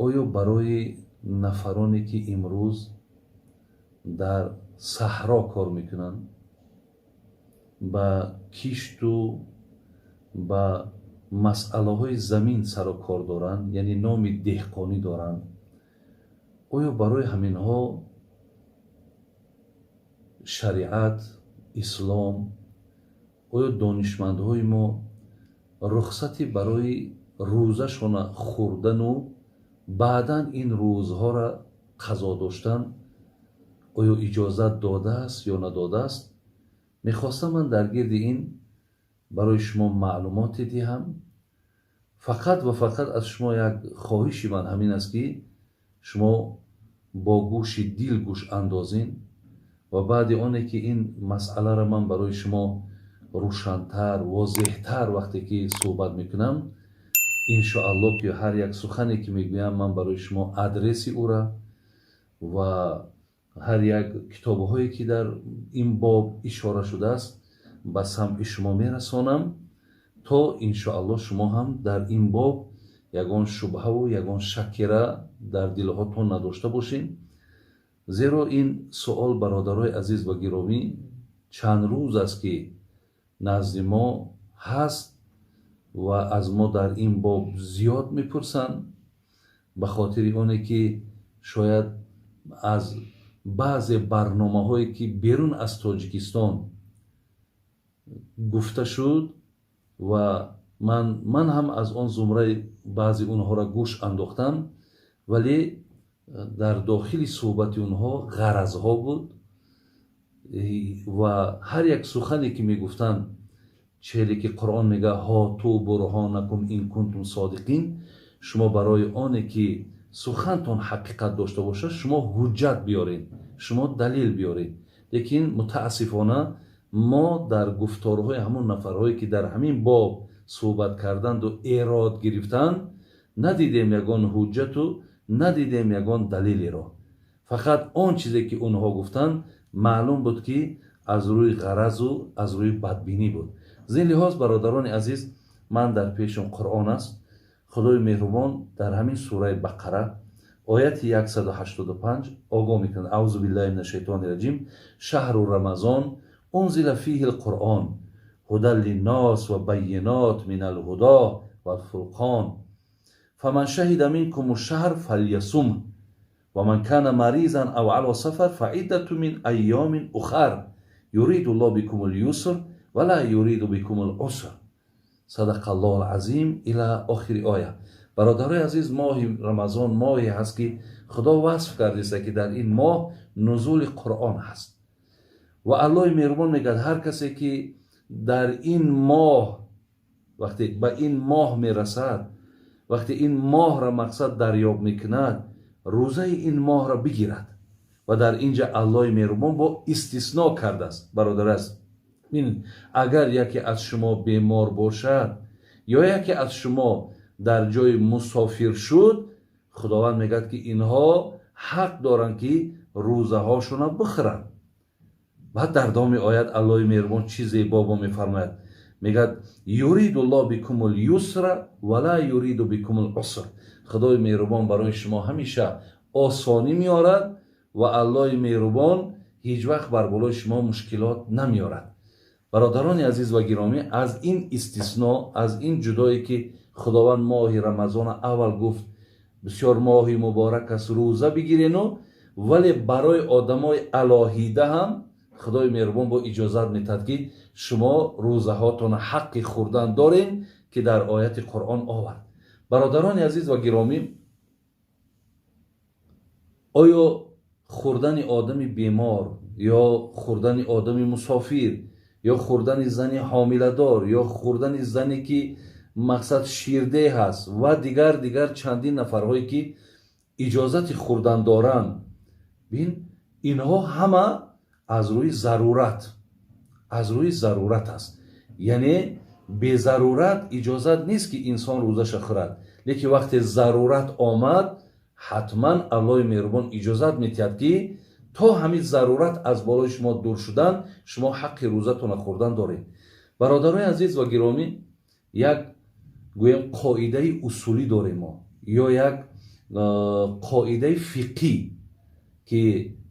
Оё барои нафароне, ки имрӯз дар саҳро кор мекунанд, ба кишту ба масъалаҳои замин сару кор доранд, яъне номи деҳқонӣ доранд, оё барои ҳаминҳо шариат, ислом, оё донишмандҳои мо рухсати барои рӯзашона хӯрдану баъдан ин рӯзҳоро қазо доштан оё иҷозат додааст ё надодааст? Мехостам ман дар гирди ин барои шумо маълумоте диҳам. Фақат ва фақат аз шумо як хоҳиши ман ҳамин аст, ки шумо бо гӯши дил гӯш андозин ва баъди оне ки ин масъаларо ман барои шумо рӯшантар, возеҳтар вақте ки суҳбат мекунам, иншоаллоҳ, ки ҳар як сухане ки мегӯям, ман барои шумо адреси ӯра ва ҳар як китобҳое, ки дар ин боб ишора шудааст, ба самъи шумо мерасонам, то иншоаллоҳ шумо ҳам дар ин боб ягон шубҳаву ягон шаккера дар дилҳотон надошта бошед. Зеро ин суол, бародарои азиз ва гиромӣ, чанд рӯз аст, ки назди мо ҳаст ва аз мо дар ин боб зиёд мепурсанд, ба хотири оне ки шояд аз баъзе барномаҳое, ки берун аз Тоҷикистон гуфта шуд, ва ман ҳам аз он зумраи баъзи онҳоро гӯш андохтам, вале дар дохили суҳбати онҳо ғаразҳо буд ва ҳар як сухане, ки мегуфтанд, челе ки Қуръон мега: «هاتوا برهانكم إن كنتم صادقين». Шумо барои оне ки сухантон ҳақиқат дошта бошад, шумо ҳуҷҷат биёред, шумо далел биёред. Лекин мутаассифона мо дар гуфторҳои ҳамон нафарҳое, ки дар ҳамин боб суҳбат карданду эрод гирифтанд, надидем ягон ҳуҷҷату надидем ягон далелеро. Фақат он чизе, ки онҳо гуфтанд, маълум буд, ки аз рӯи ғаразу аз рӯи бадбинӣ буд. Зин лиҳоз, бародарони азиз, ман дар пешам Қуръон аст. Худои меҳрубон дар ҳамин сураи Бақара, ояти 185 огоҳ мекунад: أعوذ بالله من الشيطان الرجيم. شهر رمضان أنزل فيه القرآن هدى للناس وبينات من الهدى والفرقان فمن شهد منكم الشهر فليصمه ومن كان مريضا أو على سفر فعدة من أيام أخر يريد الله بكم اليسر ولا يريد بكم العسر. صدق الله العظيم إلى آخر آية. Бародарои азиз, моҳи Рамазон моҳе ҳаст, ки Худо васф кардааст, ки дар ин моҳ нузули Қуръон ҳаст. Ва Аллоҳи меҳрубон мегӯяд: ҳар касе ки дар ин моҳ, вақте ба ин моҳ мерасад, вақте ин моҳра мақсад дарёб мекунад, рӯзаи ин моҳро бигирад. Ва дар инҷа Аллоҳи меҳрубон бо истисно кардааст. Бародар аст, агар яке аз шумо бемор бошад ё яке аз шумо дар ҷои мусофир шуд, Худованд мегӯяд, ки инҳо ҳақ доранд, ки рӯзаҳошона бихӯранд. Баъд дар давоми оят Аллоҳи меҳрубон чӣ зебо бо мефармояд, мегӯяд: يريد الله بكم اليسر ولا يريد بكم العسر. Худои меҳрубон барои шумо ҳамеша осонӣ меорад ва Аллоҳи меҳрубон ҳеҷ вақт бар болои шумо мушкилот намеорад. Бародарони азиз ва гиромӣ, аз ин истисно, аз ин ҷудое, ки Худованд моҳи Рамазона аввал гуфт, бисёр моҳи муборак аст, рӯза бигирену, вале барои одамои алоҳида ҳам Худои меҳрубон бо иҷозат метаҳад, ки шумо рӯзаҳотон ҳаққи хӯрдан дорем, ки дар ояти Қуръон овард. Бародарони азиз ва гиромӣ, оё хӯрдани одами бемор ё хӯрдани одами мусофир ё хӯрдани зани ҳомиладор ё хӯрдани зане, ки мақсад ширдеҳ ҳаст, ва дигар дигар чандин нафарҳое, ки иҷозати хӯрдан доранд, бин, инҳо ҳама аз рӯи зарурат, аз рӯи зарурат аст. Яъне безарурат иҷозат нест, ки инсон рӯзаша хӯрад, лекин вақте зарурат омад, ҳатман Аллоҳи меҳрубон иҷозат метиҳад, ки то ҳамин зарурат аз болои шумо дур шудан, шумо ҳаққи рӯзатона хӯрдан доред. Бародарои азиз ва гиромӣ, як гӯем қоидаи усулӣ дорем мо ё як Қоидаи фиқҳӣ, ки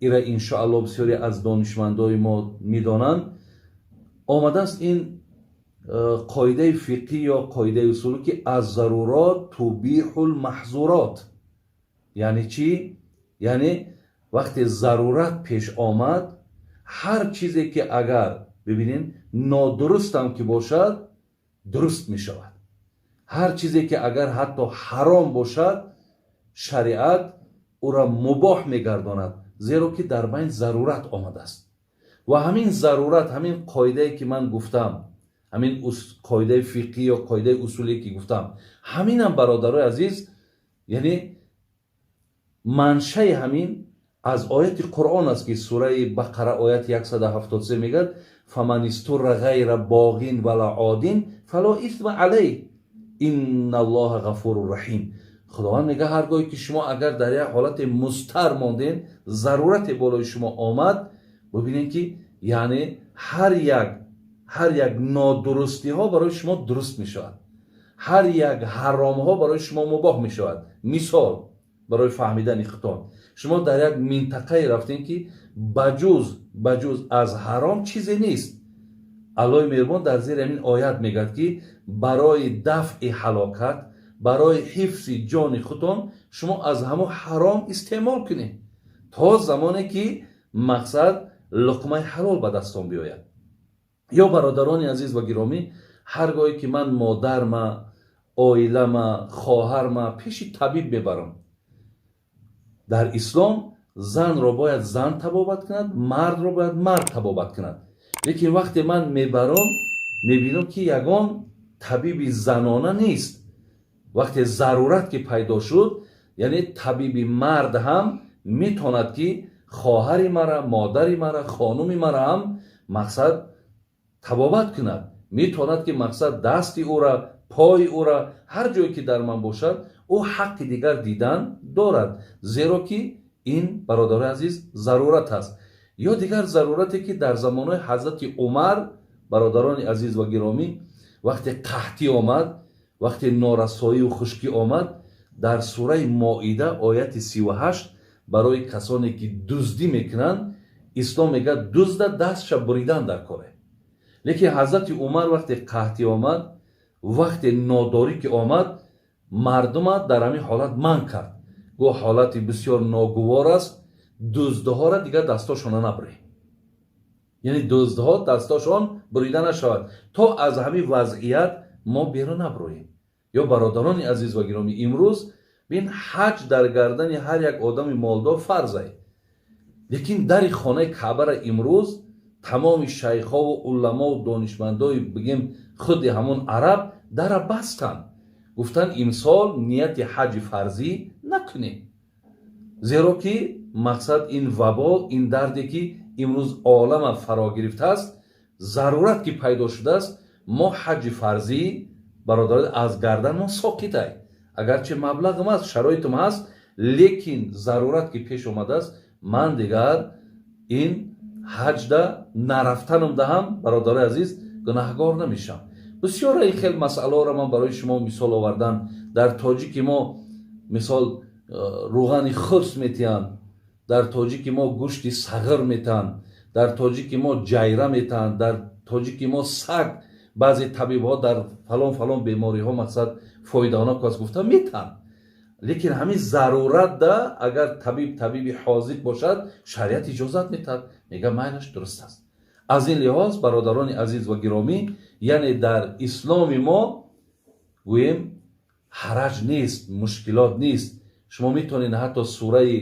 ира иншоалло бисёре аз донишмандои мо медонанд, омадааст ин қоидаи фиқҳӣ ё қоидаи усулӣ, ки аз-зарурот тубиҳул маҳзурот. Яъне чӣ? Яъне вақте зарурат пеш омад, ҳар чизе ки агар бибинед нодурустам ки бошад, дуруст мешавад. Ҳар чизе ки агар ҳатто ҳаром бошад, шариат ӯра мубоҳ мегардонад, зеро ки дар байн зарурат омадааст. Ва ҳамин зарурат, ҳамин қоидае ки ман гуфтам, ҳамин қоидаи фиқҳӣ ё қоидаи усулие ки гуфтам, ҳаминам, бародарои азиз, яъне маншаи ҳамин аз ояти Қуръон аст, ки сураи Бақара, ояти 173 мегӯяд: فمن اضطر غير باغ ولا عاد فلا إثم عليه إن الله غفور رحيم. Худованд мега, ҳар гоҳе ки шумо агар дар як ҳолати музтар монден, зарурате болои шумо омад, бубинед, ки яъне ҳар як нодурустиҳо барои шумо дуруст мешавад, ҳар як ҳаромҳо барои шумо мубоҳ мешавад. Мисол, барои фаҳмидани худтон, шумо дар як минтақае рафтем, ки ба ҷуз аз ҳаром чизе нест. Аллоҳи меҳрубон дар зери ҳамин оят мегӯяд, ки барои дафъи ҳалокат, барои ҳифзи ҷони худтон шумо аз ҳамон ҳаром истеъмол кунед, то замоне ки мақсад луқмаи ҳалол ба дастон биёяд. Ё, бародарони азиз ва гиромӣ, ҳар гоҳе ки ман модарма, оилама, хоҳарма пеши табиб мебарам, дар ислом занро бояд зан табобат кунад, мардро бояд мард табобат кунад. Лекин вақте ман мебарам, мебинам, ки ягон табиби занона нест. Вақте зарурат ки пайдо шуд, яъне табиби мард ҳам метавонад, ки хоҳари мара, модари мара, хонуми мара ҳам мақсад табобат кунад. Метавонад, ки мақсад дасти ӯра, пои ӯра, ҳар ҷое ки дар ман бошад, ӯ ҳаққи дигар дидан дорад, зеро ки ин, бародарои азиз, зарурат аст. Ё дигар зарурате, ки дар замонҳои ҳазрати Умар, бародарони азиз ва гиромӣ, вақте қаҳтӣ омад, вақте норасоию хушкӣ омад, дар сураи Моида, ояти 38, барои касоне ки дуздӣ мекунанд, ислом мегӯяд, дузда дастша буридан дар коре. Лекин ҳазрати Умар вақте қаҳтӣ омад, вақте нодорӣ ки омад, мардума дар ҳамин ҳолат манъ кард, гуфт: ҳолати бисёр ногувор аст, дуздҳоро дигар дастошона набуред, яъне дуздҳо дастошон бурида нашавад, то аз ҳамин вазъият мо берун наброем. Ё, бародарони азиз ва гиромӣ, имрӯз бин, ҳаҷ дар гардани ҳар як одами молдор фарзай, лекин дари хонаи Каъбара имрӯз тамоми шайхову уламову донишмандои, бигем, худи ҳамон араб дара бастанд, гуфтанд: имсол нияти ҳаҷи фарзӣ накунем, зеро ки мақсад ин вабо, ин дарде ки имрӯз олама фаро гирифтааст, зарурат ки пайдо шудааст, мо ҳаҷи фарзӣ, бародаро, аз гардан мо соқитай. Агарчи маблағам аст, шароитам ҳаст, лекин зарурат ки пеш омадааст, ман дигар ин ҳаҷда нарафтанам даҳам, бародарои азиз, гунаҳгор намешам. Бисёра ин хел масъалаҳоро ман барои шумо мисол овардан. Дар тоҷики мо, мисол, рӯғани хурс метиҳанд, дар тоҷики мо гӯшти сағир метаҳанд, дар тоҷики мо ҷайра метаҳанд, дар тоҷики мо саг, баъзе табибҳо дар фалон фалон бемориҳо мақсад фоидаонок аст гуфта метаҳанд. Лекин ҳамин заруратда агар табиб табиби ҳозиқ бошад, шариат иҷозат метаҳад, мега, майлаш, дуруст аст. Аз ин лиҳоз, бародарони азиз ва гиромӣ, яъне дар исломи мо, гӯем, ҳараҷ нест, мушкилот нест. Шумо метавонед ҳатто сураи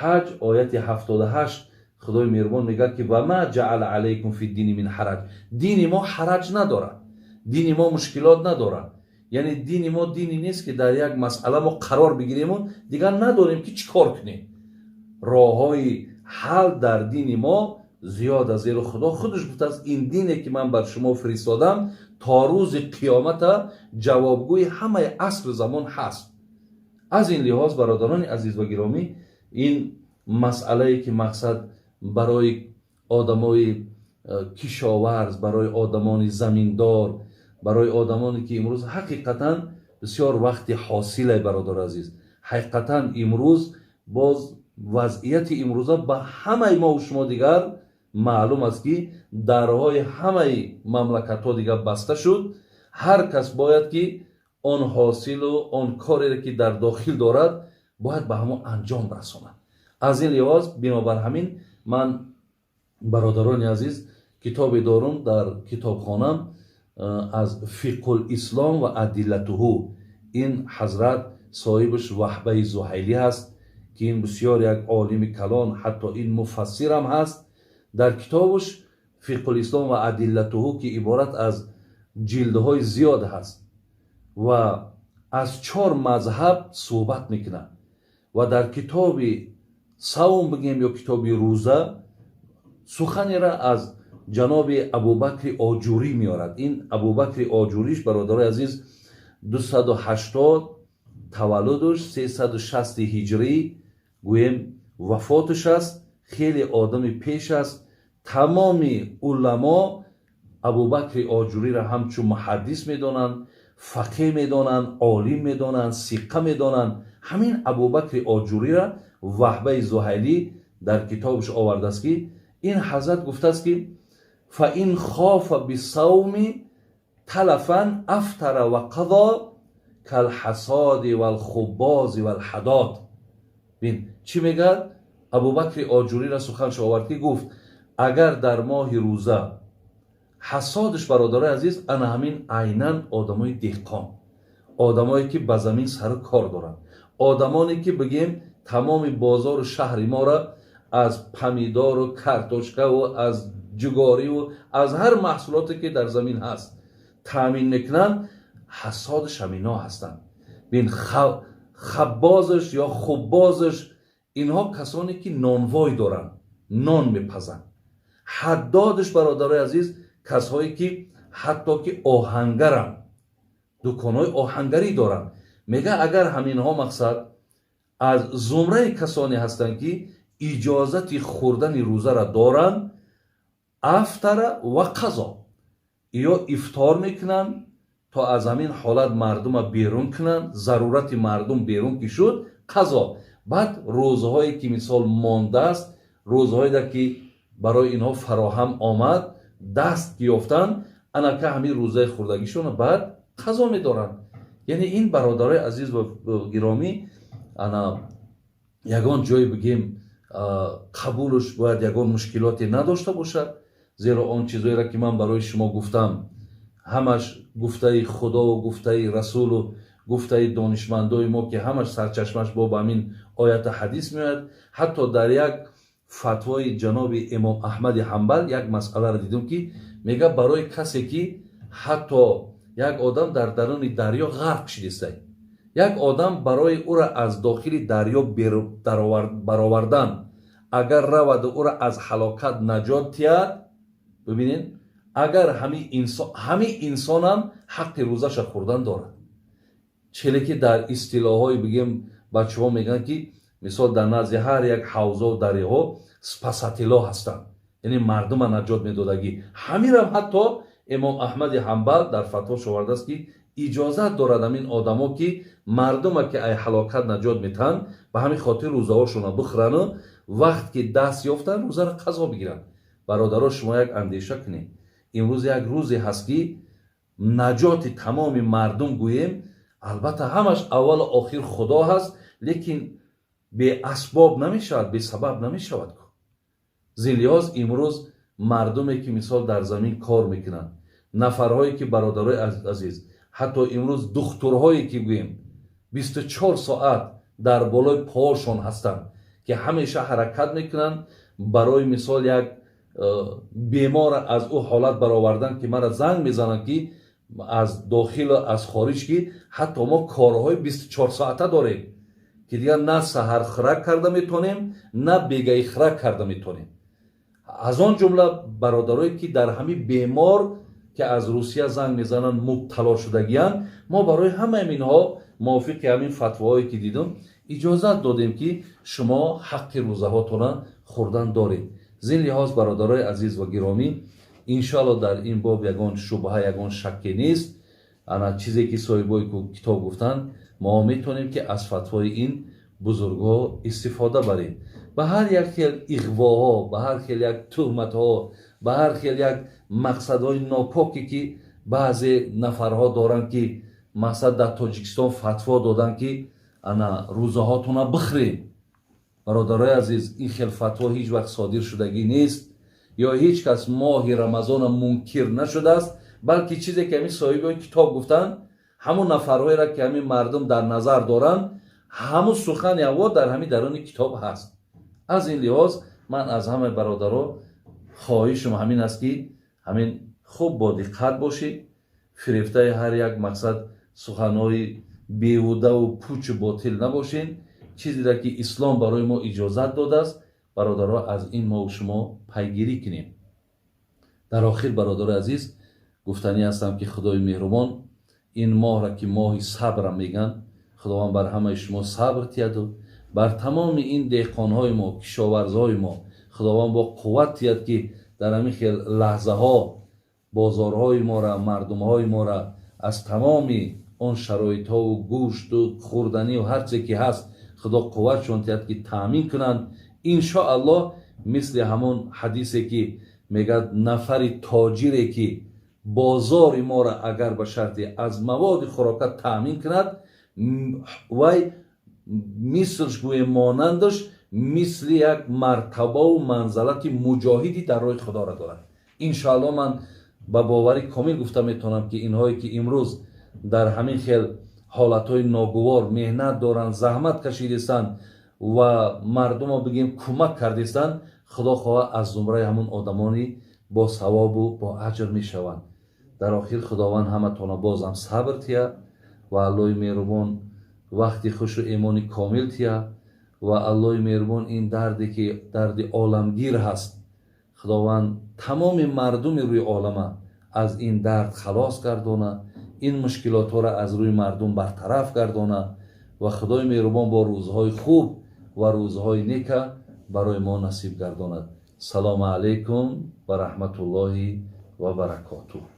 Ҳаҷ, ояти 78, Худои меҳрубон мегӯяд, ки وما جعل عليكم في الدين من حرج. Дини мо ҳараҷ надорад, дини мо мушкилот надорад. Яъне дини мо дине нест, ки дар як масъала мо қарор бигириму дигар надорем, ки чӣ кор кунем. Роҳҳои ҳал дар дини мо зиёд аст, зеро Худо худаш гуфтааст: ин дине ки ман бар шумо фиристодам, то рӯзи қиёмата ҷавобгӯи ҳамаи асру замон ҳаст. Аз ин лиҳоз, бародарони азиз ва гиромӣ, ин масъалае ки мақсад барои одамои кишоварз, барои одамони заминдор, барои одамоне ки имрӯз ҳақиқатан бисёр вақти ҳосиле, бародари азиз. Ҳақиқатан имрӯз боз вазъияти имрӯза ба ҳамаи мову шумо дигар маълум аст, ки дарҳои ҳамаи мамлакатҳо дигар баста шуд. Ҳар кас бояд ки он ҳосилу он кореро ки дар дохил дорад, бояд ба ҳамон анҷом расонад. Аз ин лиҳоз, бинобар ҳамин, ман, бародарони азиз, китобе дорум дар китобхонам аз Фиқҳул ислом ва адиллатуҳу. Ин ҳазрат соҳибаш Ваҳбаи Зуҳайлӣ ҳаст, ки ин бисёр як олими калон, ҳатто ин муфассирам ҳаст. Дар китобаш Фиқҳул ислом ва адиллатуҳу, ки иборат аз ҷилдҳои зиёд ҳаст ва аз 4 мазҳаб суҳбат мекунад ва дар китоби савм бигем ё китоби рӯза суханеро аз ҷаноби Абубакри Оҷурӣ меорад. Ин Абубакри Оҷуриш, бародарои азиз, 280 таваллудуш, 360 ҳиҷрӣ гӯем вафоташ аст. Хеле одами пеш аст. Тамоми уламо Абубакри Оҷуриро ҳамчун муҳаддис медонанд, фақеҳ медонанд, олим медонанд, сиқа медонанд. Ҳамин Абубакри Оҷуриро Ваҳбаи Зуҳайлӣ дар китобаш овардааст, ки ин ҳазрат гуфтааст, ки фаин хофа бисавми талафан афтара ва қазо калҳасоди валхуббози валҳадод. Бин, чӣ мегӯяд? Абубакри Оҷуриро суханш овард, ки гуфт, агар дар моҳи рӯза ҳасодаш, бародарои азиз, ана ҳамин айнан одамои деҳқон, одамое ки ба замин сару кор доранд, одамоне ки бигем тамоми бозору шаҳри моро аз помидору картошкаву аз ҷугориву аз ҳар маҳсулоте ки дар замин ҳаст таъмин мекунанд, ҳасодаш ҳамино ҳастанд. Бин, хаббозаш ё хуббозаш, инҳо касоне ки нонвой доранд, нон мепазанд. Ҳаддодаш, бародарои азиз, касҳое ки ҳатто ки оҳангаранд, дуконҳои оҳангарӣ доранд. Мега, агар ҳаминҳо мақсад аз зумраи касоне ҳастанд, ки иҷозати хӯрдани рӯзаро доранд, афтара ва қазо, ё ифтор мекунанд то аз ҳамин ҳолат мардума берун кунанд, зарурати мардум берун ки шуд, қазо. Баъд рӯзҳое ки мисол мондааст, рӯзҳое ки барои инҳо фароҳам омад, даст ёфтанд, анака ҳамин рӯзаи хӯрдагишонро баъд қазо медоранд. Яъне ин, бародарои азиз ва гиромӣ, ана ягон ҷое бигем қабулш бояд ягон мушкилоте надошта бошад, зеро он чизоеро ки ман барои шумо гуфтам, ҳамаш гуфтаи Худову гуфтаи Расулу гуфтаи донишмандои мо, ки ҳамаш сарчашмаш бо ба ҳамин ояту ҳадис меояд. Ҳатто дар як фатвои ҷаноби Имом Аҳмади Ҳамбал як масъаларо дидем, ки мега, барои касе ки ҳатто як одам дар даруни дарё ғарқ шидистай, як одам барои ӯра аз дохили дарё баровардан, агар раваду ӯра аз ҳалокат наҷот диҳад, бибинед, агар ҳамин инсонам ҳаққи рӯзаша хӯрдан дорад. Челе ки дар истилоҳҳои бигем бачаҳо мегӯянд, ки мисол дар назди ҳар як ҳавзо дарёҳо спасатело ҳастанд, яъне мардума наҷот медодагӣ. Ҳаминам ҳатто Имом Аҳмади Ҳамбал дар фатвош овардааст, ки иҷозат дорад ҳамин одамо, ки мардума ки ай ҳалокат наҷот метаҳанд, ба ҳамин хотир рӯзаҳошонро бихӯрану вақт ки даст ёфтанд, рӯзаро қазо бигиранд. Бародаро, шумо як андеша кунед: имрӯз як рӯзе ҳаст, ки наҷоти тамоми мардум гӯем, албатта ҳамаш аввалу охир Худо ҳаст, лекин беасбоб намешавад, бесабаб намешавад. Зин лиҳоз имрӯз мардуме ки мисол дар замин кор мекунанд, нафарҳое ки, бародарои азиз, ҳатто имрӯз духтурҳое ки гӯем 24 соат дар болои поҳошон ҳастанд, ки ҳамеша ҳаракат мекунанд барои мисол як бемора аз ӯ ҳолат баровардан, ки мара занг мезананд, ки аз дохилу аз хориҷ, ки ҳатто мо корҳои 24 соата дорем, ки дигар на саҳар хӯрак карда метавонем, на бегаи хӯрак карда метавонем. Аз он ҷумла бародарое ки дар ҳамин бемор, ки аз Русия занг мезананд, мубтало шудагиянд, мо барои ҳамаи инҳо мувофиқи ҳамин фатвоҳое ки дидум иҷозат додем, ки шумо ҳаққи рӯзаҳотона хӯрдан доред. Зин лиҳоз, бародарои азиз ва гиромӣ, иншоалло дар ин боб ягон шубҳа, ягон шакке нест. Ана чизе ки соҳибои китоб гуфтанд, мо метавонем ки аз фатвои ин бузургҳо истифода барем. Ба ҳар як хел иғвоҳо, ба ҳар хел як туҳматҳо, ба ҳар хел як мақсадҳои нопоке ки баъзе нафарҳо доранд, ки мақсад дар Тоҷикистон фатво доданд, ки ана рӯзаҳотона бихӯред. Бародарои азиз, ин хел фатво ҳеҷ вақт содир шудагӣ нест, ё ҳеҷ кас моҳи Рамазона мункир нашудааст, балки чизе ки ҳамин соҳибои китоб гуфтанд, ҳамун нафарҳоеро ки ҳамин мардум дар назар доранд, ҳамун сухани аво дар ҳамин даруни китоб ҳаст. Аз ин лиҳоз ман аз ҳамаи бародаро хоҳишам ҳамин аст, ки ҳамин хуб бо диққат бошед, фирефтаи ҳар як мақсад суханҳои беҳудаву пучу ботил набошед. Чизеро ки ислом барои мо иҷозат додааст, бародаро, аз ин мову шумо пайгирӣ кунем. Дар охир, бародари азиз, гуфтанӣ ҳастам, ки Худои меҳрубон ин моҳра, ки моҳи сабра мегӯянд, Худованд бар ҳамаи шумо сабр тияду бар тамоми ин деҳқонҳои мо, кишоварзҳои мо Худованд бо қувват тияд, ки дар ҳамин хел лаҳзаҳо бозорҳои мора, мардумҳои мора аз тамоми он шароитҳову гӯшту хӯрданию ҳар чизе ки ҳаст, Худо қувватшон тияд, ки таъмин кунанд. Иншоаллоҳ, мисли ҳамон ҳадисе ки мегӯяд, нафари тоҷире ки бозори моро агар ба шарте аз маводи хӯрока таъмин кунад, вай мислш, гӯем, монандаш мисли як мартабаву манзалати муҷоҳиди дар роҳи Худоро дорад. Иншоаллоҳ, ман ба боварӣ комил гуфта метавонам, ки инҳое ки имрӯз дар ҳамин хел ҳолатҳои ногувор меҳнат доранд, заҳмат кашидистанд ва мардумо, бигем, кӯмак кардистанд, Худо хоҳа, аз зумраи ҳамун одамони бо савобу бо аҷр мешаванд. Дар охир, Худованд ҳаматона бозам сабр тия ва Аллоҳи меҳрубон вақти хушу эмони комил тия ва Аллоҳи меҳрубон ин дарде ки дарди оламгир ҳаст, Худованд тамоми мардуми рӯи олама аз ин дард халос гардона, ин мушкилотҳоро аз рӯи мардум бартараф гардона ва Худои меҳрубон бо рӯзҳои хуб ва рӯзҳои нека барои мо насиб гардонад. Салому алайкум ва раҳматуллоҳи ва баракотуҳ.